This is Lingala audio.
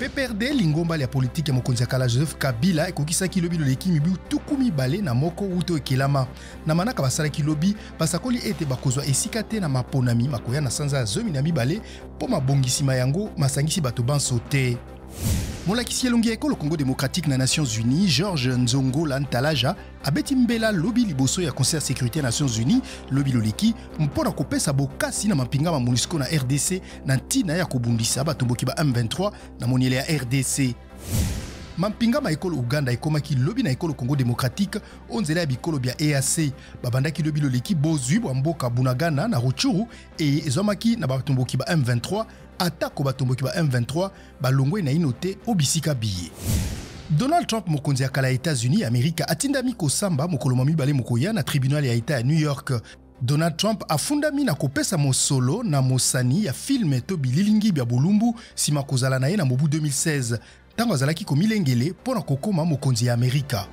PPRD, lingomba ya politiki ya mokonzi ya kala Joseph Kabila, ekokisaki lobi loleki mibu 21 wuto ekelama. Na manaka basalaki lobi, basakoli ete bakozwa esika te na maponami makoya na sanza ya 12 mpo mabongisima yango masangisi bato banso te. Molakisi elongi ya ekolo Congo démocratique na Nations Unies, Georges Nzongola Ntalaja, abeti mbela lobi liboso ya Conseil ya sécurité ya Nations Unies lobi loleki mpo na kopesa bokasi na mampinga ma MONUSCO na RDC na ntina ya kobundisa batomboki ba M23 na moniele ya RDC. Mampinga ma ekolo Uganda ekomaki lobi na ekolo Congo démocratique o nzela ya bikolo bya EAC. Babandaki lobi loleki bozwi bwa mboka Bunagana na Rutshuru eye ezwamaki na batomboki ba M23, atako batomboki ba M23 balongwe naino te o bisika biye. Donald Trump, mokonzi ya kala ya États-Unis ya Amerika, atindami kosamba mokolo mwa mibale mokoya na tribunal ya Etat ya New York. Donald Trump afundami na kopesa mosolo na mosani ya filme to bililingi bya bolumbu nsima kozala na ye na mobu 2016 ntango azalaki komilengele mpo na kokoma mokonzi ya Amerika.